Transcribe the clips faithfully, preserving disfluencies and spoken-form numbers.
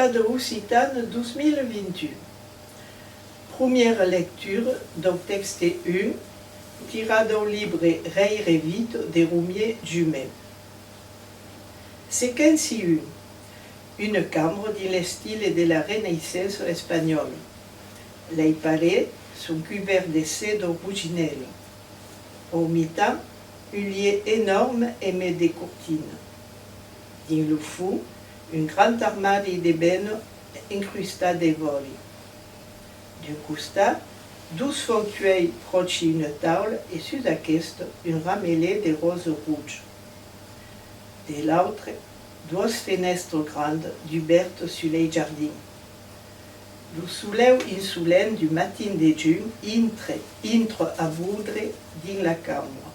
Jornada occitana dos mil vint-e-un. Promiera lectura dau tèxte un, tirat dau libre Rèire vita de Romier Jumet. Sequéncia un. Una cambra dins l'estile de la Renaissença espanhòla. Lei parets son cubèrts de seda roginèla. Au mitan, un lièch enòrme emé de cortinas. Dins lo fons, un grand armari d'ebèn incrustat de vòri. D'un costat, dos fautuèis pròchi una taula e sus aquesta, un ramelet de ròsa roja. De l'autre, doas fenèstras grandas dubèrtas sus lei jardins. Lo solèu insolent du matin de junh intre, intra a bordre dins la cambra.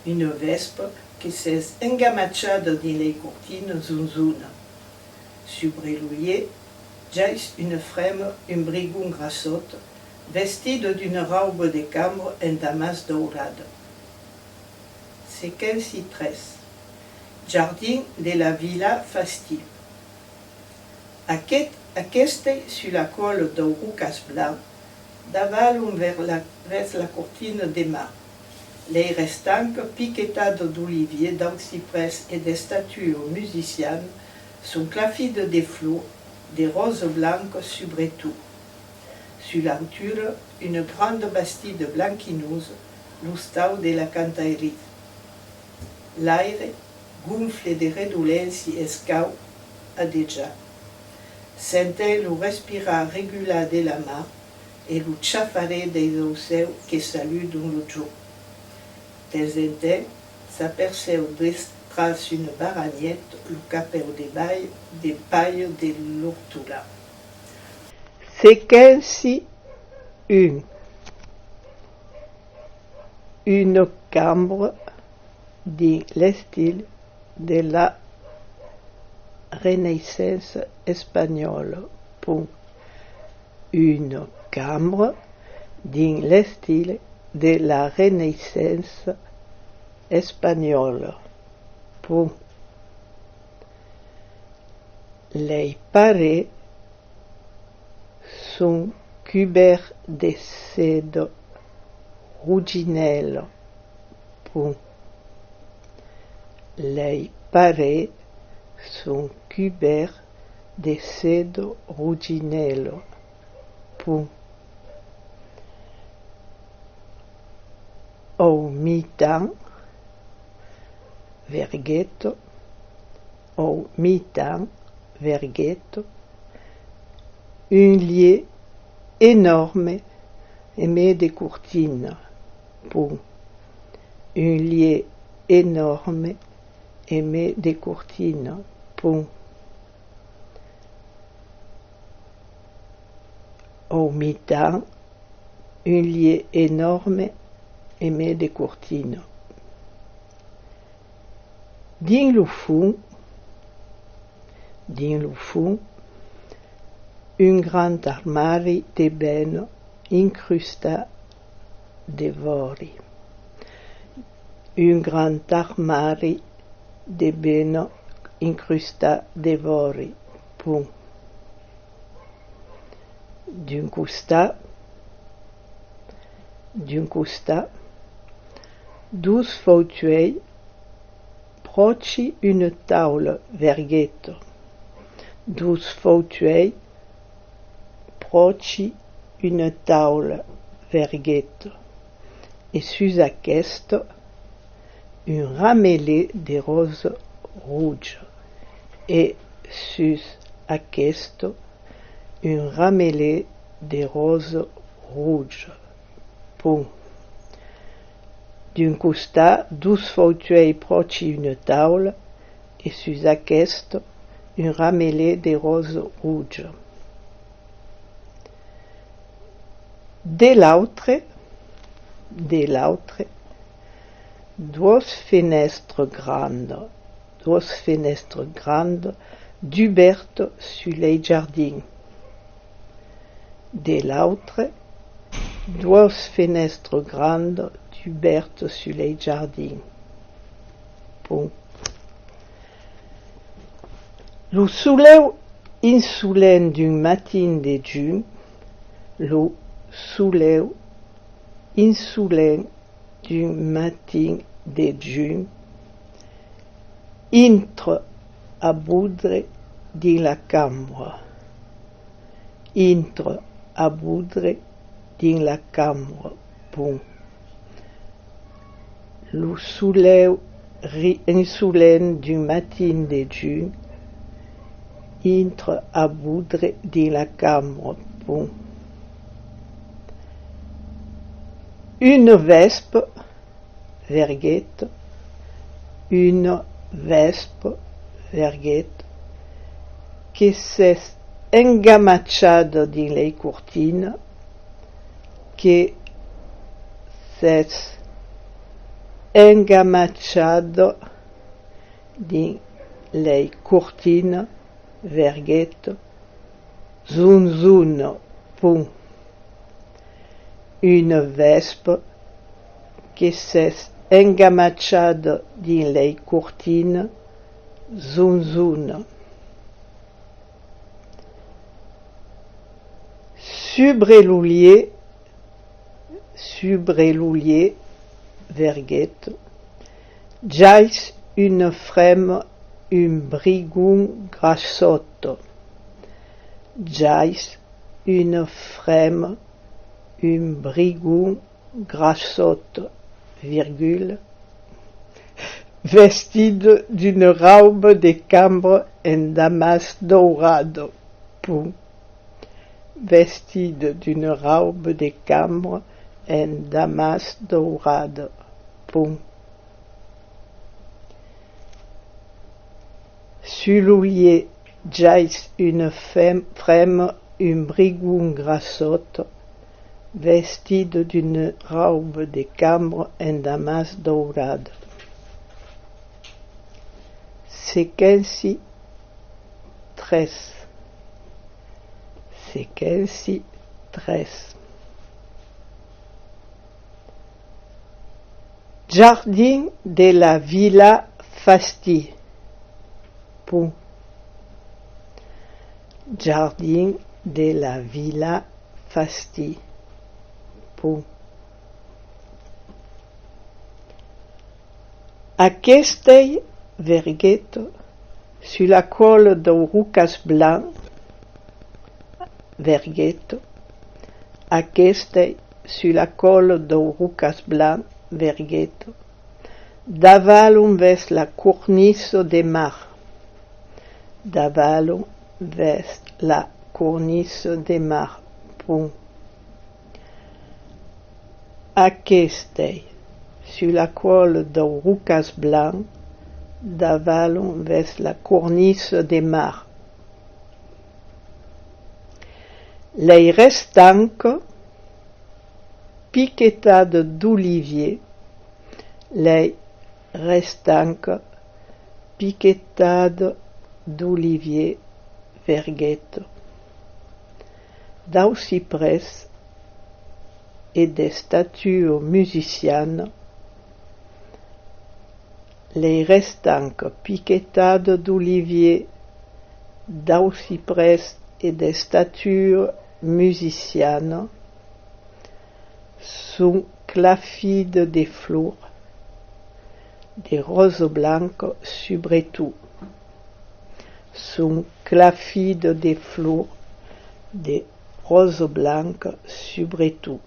Una vèspa que s'es engamatjada dins lei cortinas zonzonas. Subre lo lièch, jais una frema un brigon grassòt, vestida d'una rauba de cambra en damas daurada. Sequéncia tres. Jardin de la Vila Fasti. Aquest, aqueste, sus la còla dau Rocàs Blanc, davalon vers la, vers la cortina de mar. Lei restancas piquetadas d'oliviers, dau ciprès e d'estatuas musicianas son clafidas de flors, de ròsa blanca subretot. Sus l'autura, una granda bastida blanquinosa, l'ostau de la Cantairís. L'aire, gonfle de redolència, es caud a dejà. Sentèm lo respirar regular de la mar e lo chafarèr deis aucèus que saludon lo jorn. Temps en temps, s'apercèu destras una baranheta lo capèu de balha, de palha de l'ortolan. Sequéncia un. Una cambra dins l'estil de la Renaissença espanhòla. Punt. Una cambra dins l'estil de la Renaissença espanhòla. Punt. Lei parets son cubèrts de seda roginèla. Punt. Lei parets son cubèrts de seda roginèla. Punt. Au mitan, vergueta, au mitan, vergueta, un lièch enòrme emé de cortinas. Punt. Un lièch enòrme emé de cortinas. Punt. Au mitan, un lièch enòrme emé de cortinas. Dins lo fons, dins lo fons, un grand armari d'ebèn incrustat de vòri. Un grand armari d'ebèn incrustat de vòri. Punt. D'un costat, d'un costat, dos fautuèis pròchi una taula, vergueta. Dos fautuèis pròchi una taula, vergueta. E sus aquesta, un ramelet de ròsa roja. E sus aquesta, un ramelet de ròsa roja. Punt. D'un costat, dos fautuèis pròchi una taula, e sus aquesta, un ramelet de ròsa roja. De l'autre, de l'autre, doas fenèstras grandas, doas fenèstras grandas dubèrtas sus lei jardins. De l'autre, doas fenèstras grandas dubèrtas sus lei jardins. Punt. Lo solèu Insolent d'un matin de junh, lo solèu insolent d'un matin de junh, intra a bodre dins la cambra. Intra a bodre dins la cambra. Punt. Lo solèu ri-, insolent d'un matin de junh intra a bodre dins la cambra. Punt. Una vèspa, vergueta, una vèspa, vergueta, que s'es engamatjada dins lei cortinas, que s'es engamatjada dins lei cortinas, vergueta, zonzona, punt. Una vèspa que s'es engamatjada dins lei cortinas, zonzona. Subre lo liet, subre lo liet, vergueta, jais una frema un brigon grassòta. Jais una frema un brigon grassòta, virgula, vestida d'una rauba de cambra en damàs daurada. Punt. Vestida d'una rauba de cambra en damàs daurada. Punt. Sus lo liet jais una fem-, frema un brigon grassòta, vestida d'una rauba de cambra en damàs daurada. Sequéncia tres. Sequéncia tres. Jardin de la Vila Fasti. Punt. Jardin de la Vila Fasti. Punt. Aqueste, vergueta, sus la còla dau Rocàs Blanc, vergueta, aqueste, sus la còla dau Rocàs Blanc, vergueta, davalon vès la cornissa de mar. Davalon vès la cornissa de mar. Punt. Aqueste, sus la còla dau Rocàs Blanc, davalon vès la cornissa de mar. Lei restanca piquetada d'olivier, lei restanca piquetada d'olivier, vergueta, dau ciprès e d'estatua musiciana, lei restanca piquetada d'olivier, dau ciprès e d'estatua musiciana, son clafidas de flors, de ròsa blanca subretot. Son clafidas de flors, de ròsa blanca subretot.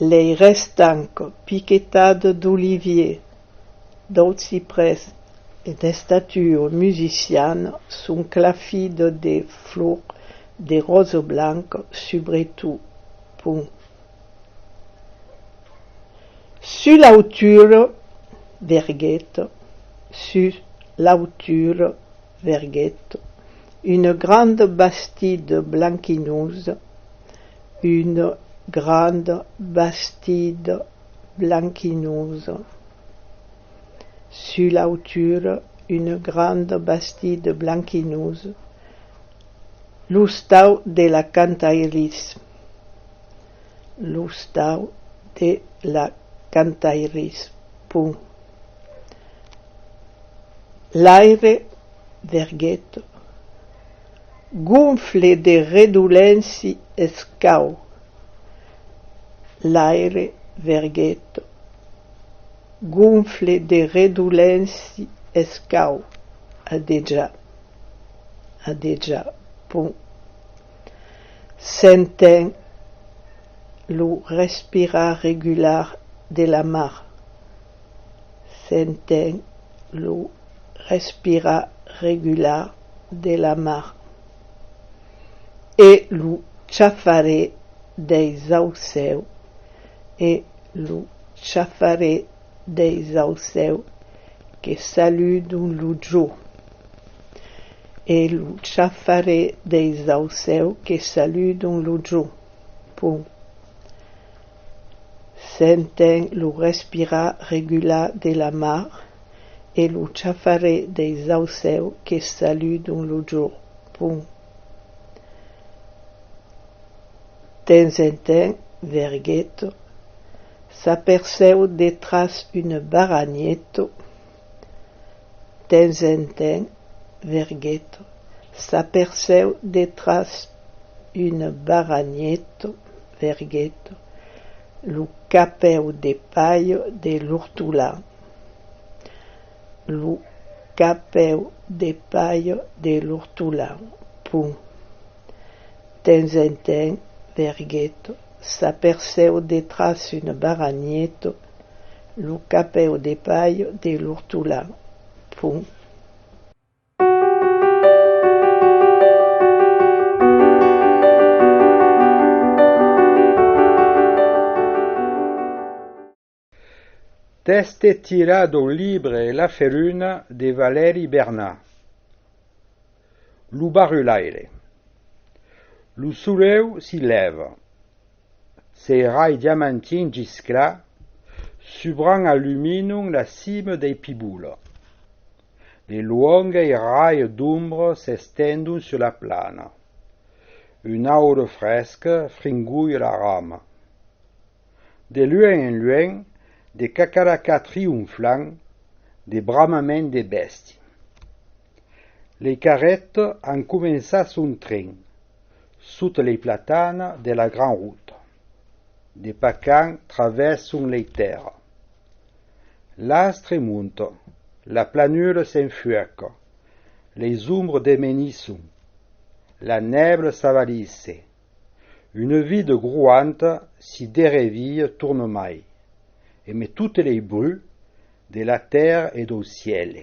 Lei restanca piquetada d'olivier, dau ciprès e d'estatua musiciana son clafidas de flors, de ròsa blanca subretot. Punt. Sus l'autura, vergueta, sus l'autura, vergueta, una granda bastida blanquinosa, una granda bastida blanquinosa. Sus l'autura, una granda bastida blanquinosa, l'ostau de la Cantairís. L'ostau de la Cantairís. Punt. L'aire vergueta. Gonfle de redolenci es cau. L'aire vergueta. Gonfle de redolenci es cau. Adejar. Adejar. Pont. S'enten lo respirar regular de la mar. S'enten lo respirar regular de la mar. E lo chafaré deis aucèus, e lo chafaré deis aucèus que saludon lo jorn. E lo chafaré deis aucèus que saludon lo jorn. Pont. S'enten lo respirar regular de la mar e lo chafaré deis aucèus que saludon lo jorn. Pont. Temps en temps, vergueta, s'apercèu detràs una baranheta. Temps en temps, vergueta, s'apercèu detràs una baranheta, vergueta, lo capèu de palha de l'ortolan. Lo capèu de palha de l'ortolan. Pont. Temps en temps, vergueta, s'apercèu detràs una baranheta, lo capèu de palha de l'ortolan. Pont. Tèxte tirat dau libre La Feruna de Valèri Bernat. Lo barrulaire. Lo soleu si lèva. Sei rais diamantins gisclats, subran alluminon la cima dei Pibolas. De luongai rais d'ombra s'estendon sus la plana. Una aura fresca fringolha la rama. De luenh en luenh, de cacaracas trionflants, de bramaments de bèsti. Lei carretas an començat son tren, sota lei platanas de la gran rota. De pacans travèrson lei tèrras. L'astre monta, la planura s'enfueca, leis ombras demenisson, la nèbla s'avalissa, una vida groanta si derrevilha tornamai, emé totes lei bruts de la tèrra e dau cièl.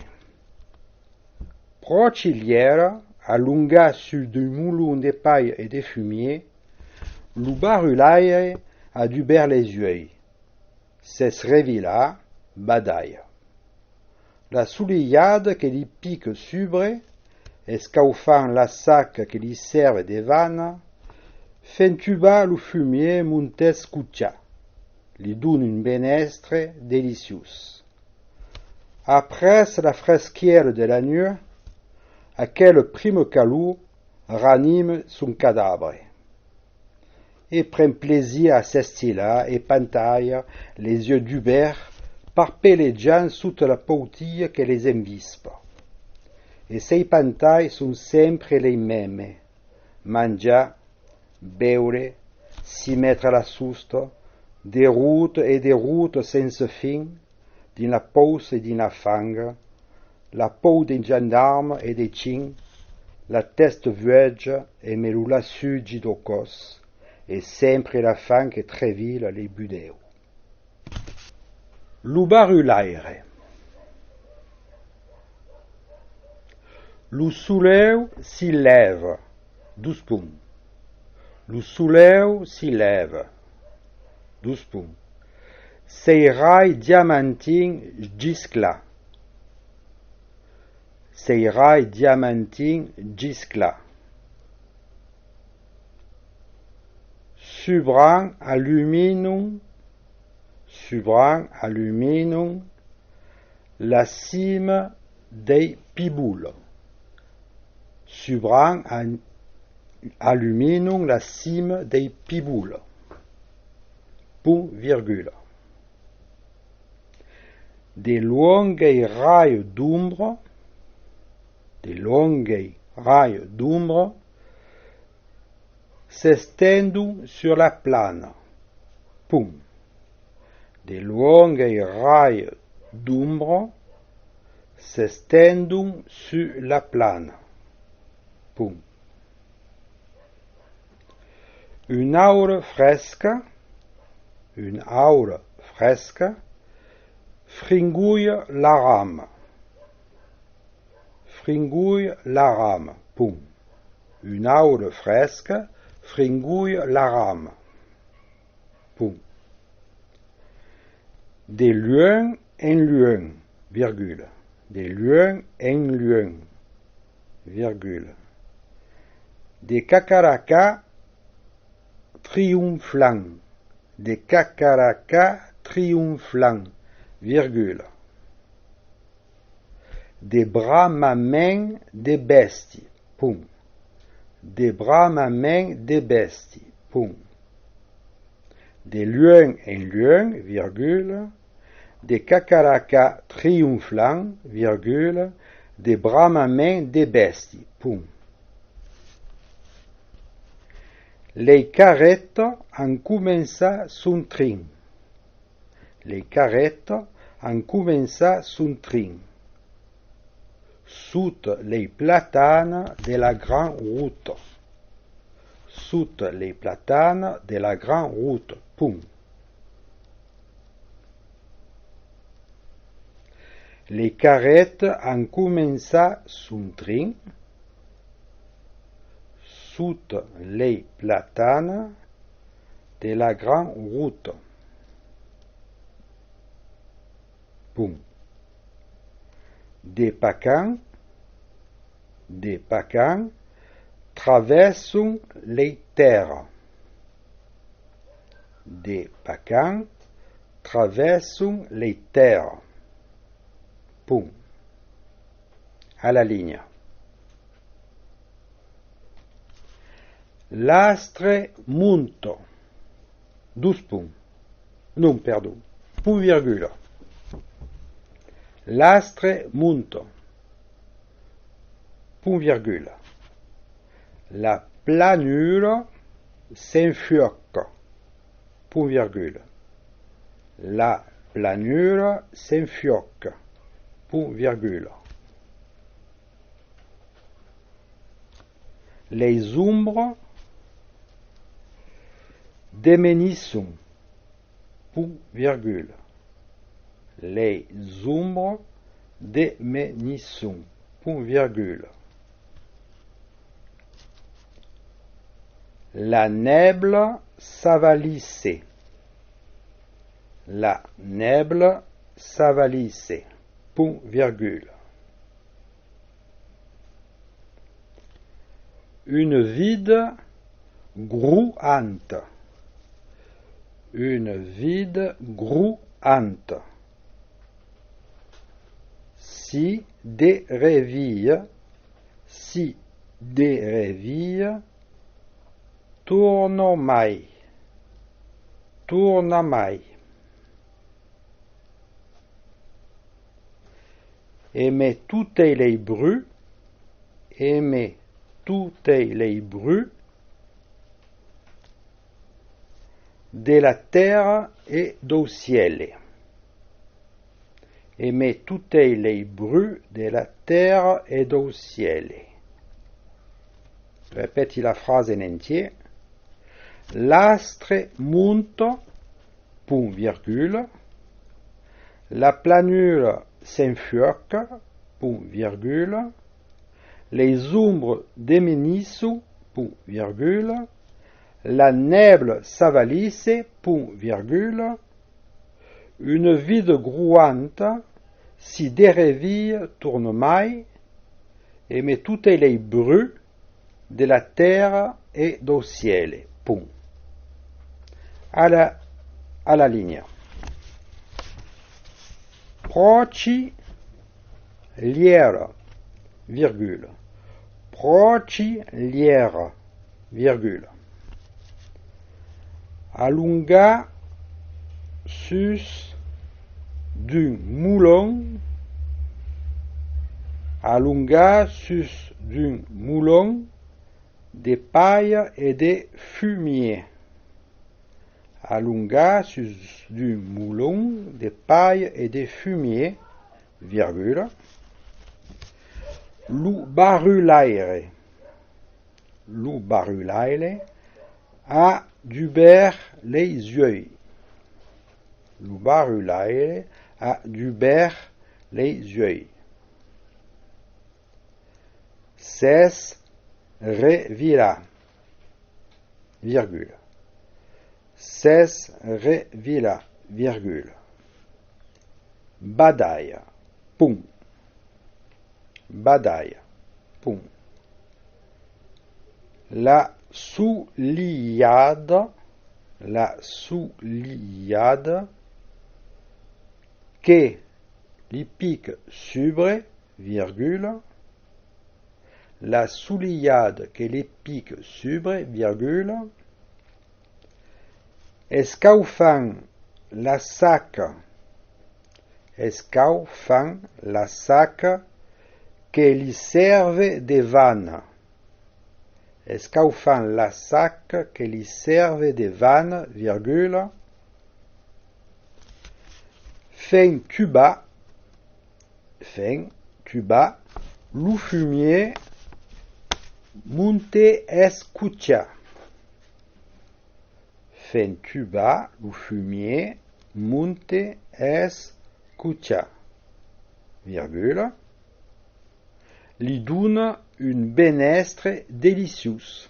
Pròchi l'ièra, alongat sus d'un molon de palha e de fumier, lo barrulaire a dubèrt leis uelhs. S'es revilat, badalha. La solelhada que li pica subre, escaufant la saca que li sèrve de vana, fent tubar lo fumier montes cochats, li dona un benèstre deliciós. Après la fresquièra de la nuech, aquela prima calor ranima son cadabre. E pren plaisir a s'estilar e pantalha, leis uelhs dubèrts, parpelejant sota la pautilha que leis envispa. E sei pantalhs son sempre lei mèmes: manjar, beure, si metre a la sosta, de rota e de rota sensa fin, dins la pausa e dins la fanga, la paur dei gendarmas e dei chins, la tèsta vueja emé lo lassugi dau còs, e sempre la fam que trevila lei budèus. Lo barrulaire. Lo soleu si lèva, dos ponts. Lo soleu si lèva, dos ponts. Sei rais diamantins gisclats. Sei rais diamantins gisclats. Subran alluminon, subran alluminon la cima dei Pibolas. Subran a-, alluminon la cima dei Pibolas. Punt virgula. De luongai raias d'ombra, De lònguei raias d'ombra s'estendon sus la plana. Punt. De lònguei raias d'ombra s'estendon sus la plana. Punt. Una aura fresca, una aura fresca, fringolha la rama. Fringolha la rama. Punt. Una aura fresca fringolha la rama. Punt. De luenh en luenh, virgula. De luenh en luenh, virgula. De cacaracà trionflant, de cacaracà trionflant, virgula. De bramament de bèsti, punt. De bramament de bèsti, punt. De luenh en luenh, virgula, de cacaracà trionflant, virgula, de bramament de bèsti, punt. Lei carretas an començat son trin. Lei carretas an començat son trin. Sota lei platanas de la gran rota. Sota lei platanas de la gran rota. Punt. Lei carretas an començat son trin sota lei platanas de la gran rota. Punt. De pacans, de pacans travèrson lei tèrras. De pacans travèrson lei tèrras. Punt. A la linha. L'astre monta. Dos punts. Non, perdon. Punt virgula. L'astre monta. Punt virgula. La planura s'enfuòca. Punt virgula. La planura s'enfuòca. Punt virgula. Leis ombras demenisson. Punt virgula. Leis ombras demenisson. Punt virgula. La nèbla s'avalisse. La nèbla s'avalisse. Punt virgula. Una vida groanta. Una vida groanta. Si derevia, si derevia, torna mai, torna mai. Emé totei lei bruts, emé totei lei bruts de la tèrra e dau cièle. Emé totei lei bruts de la tèrra e dau cièle. Repeti la frasa en entièr. L'astre monta, punt virgula. La planura s'enfuòca, punt virgula. Leis ombras demenisson, punt virgula. La nèbla s'avalisse, punt virgula. Una vida groanta si derevia torna mai, emé totei lei bruts de la tèrra e dau cièle. Punt. A la, a la linha. Pròchi l'ièra, virgula. Pròchi l'ièra, virgula. Alongar sus d'un molon, Alongar sus d'un molon de palha e de fumier. Alongar sus d'un molon de palha e de fumier, virgula. Lo barrulaire. Lo barrulaire a dubèrt lei uelhs. Lo barrulaire a dubèrt lei uelhs. S'es revirat, virgula. S'es revirat, virgula. Badalha, punt. Badalha, punt. La solelhada, la solelhada que li pica subre, virgula, la solelhada que li pica subre, virgula, escaufant la saca, escaufant la saca que li serve de vana, escaufant la saca que li serve de vana, virgula, fent tubar, fent tubar lo fumier monte escochar. Fent tubar lo fumier monte escochar, virgula, li dona un benèstre deliciós.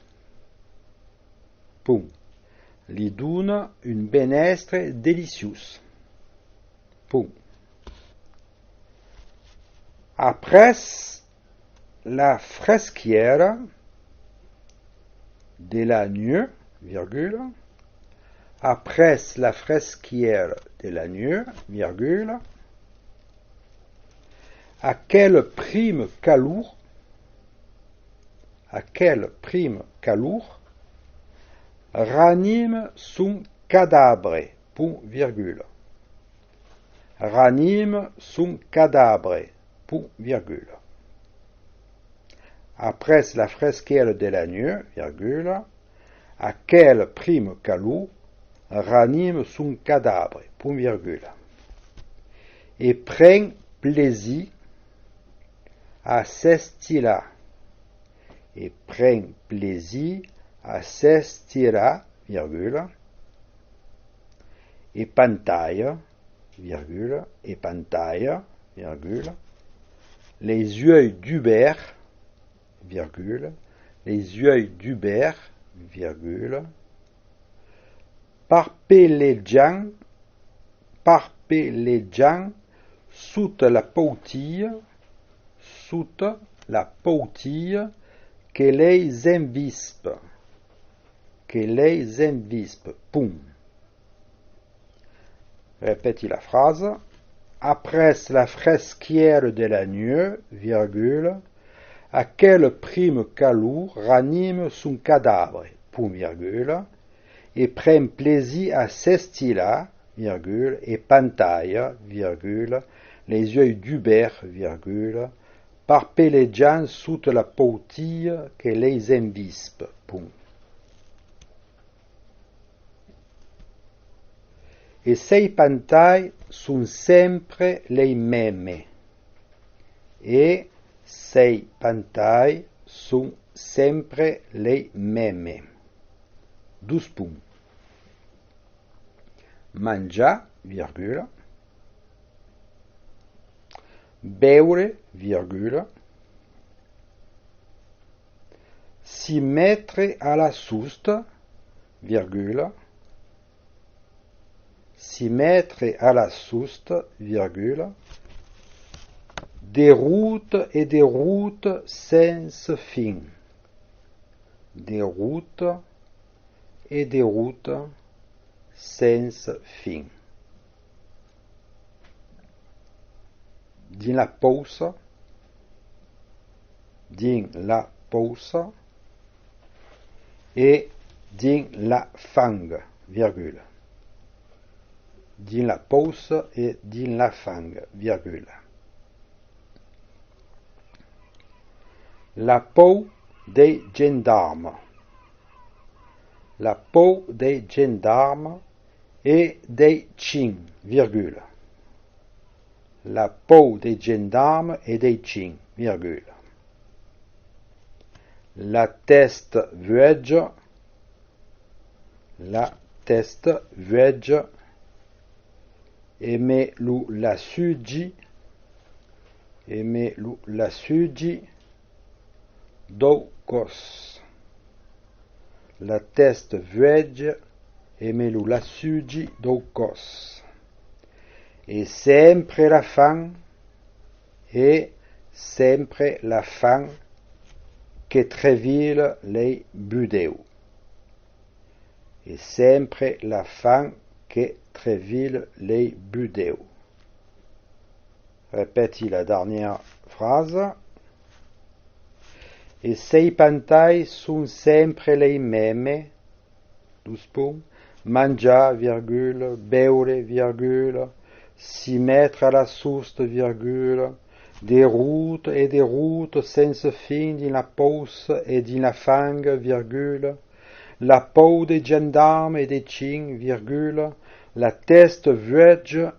Punt. Li dona un benèstre deliciós. Punt. Après la fresquièra de la nuech, virgula, après la fresquièra de la nuech, virgula, aquela prima calor, aquela prima calor ranima son cadabre, punt virgula. Ranima son cadabre, punt virgula. Après la fresquera de la nuech, virgula, aquela prima calor ranima son cadabre, punt virgula. E pren plaisir a s'estilar, e pren plaisir a s'estilar, virgula, e pantalha, virgula, e pantalha, virgula, les uelhs dubèrts, virgula, les uelhs dubèrts, virgula, parpelejant, parpelejant sota la pautilha, sota la pautilha que les envispa, que les envispa, punt. Repeti la frasa. Après la fresquiera de la nuech, virgula, aquela prima calor ranima son cadabre, punt virgula, e pren plaisir a s'estilar, virgula, e pantalha, virgula, les uelhs dubèrts, virgula, parpelejant sota la pautilha que les envispa, punt. E sei pantalhs son sempre lei mèmes. E sei pantalhs son sempre lei mèmes. Dos punts. Manjar, virgula. Beure, virgula. S'y mettre à la sosta, virgula. S'y mettre à la sosta, virgula. De rotas e de rotas sens fin. De rotas e de rotas sens fin. Dins la pausa, dins la pausa e dins la fang, virgula. Dins la pausa e dins la fang, virgula. La paur dei gendarmas. La paur dei gendarmas e dei chins, virgula. La paur dei gendarmas e dei chins, virgula. La tèsta vuèja, la tèsta vuèja, e me lo lassugi, e me lo lassugi dau còs. La tèsta vuèja e me lo lassugi dau còs. E sempre la fam, e sempre la fam que trevila lei budèus. E sempre la fam que trevila lei budèus. Repeti la darnièra frasa. E sei pantais son sempre lei mèmes, dos ponts, manjar, virgula, beure, virgula, si metre a la sosta, virgula, de rota e de rota sensa fin dins la pausa e dins la fanga, virgula, la paur de gendarme e de chin, virgula, la tèsta vuèja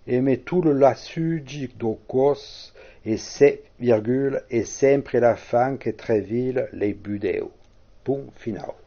e me tot lo lassugi dau còs e se, virgula, e sempre la fam que trevila lei budèus. Punt final.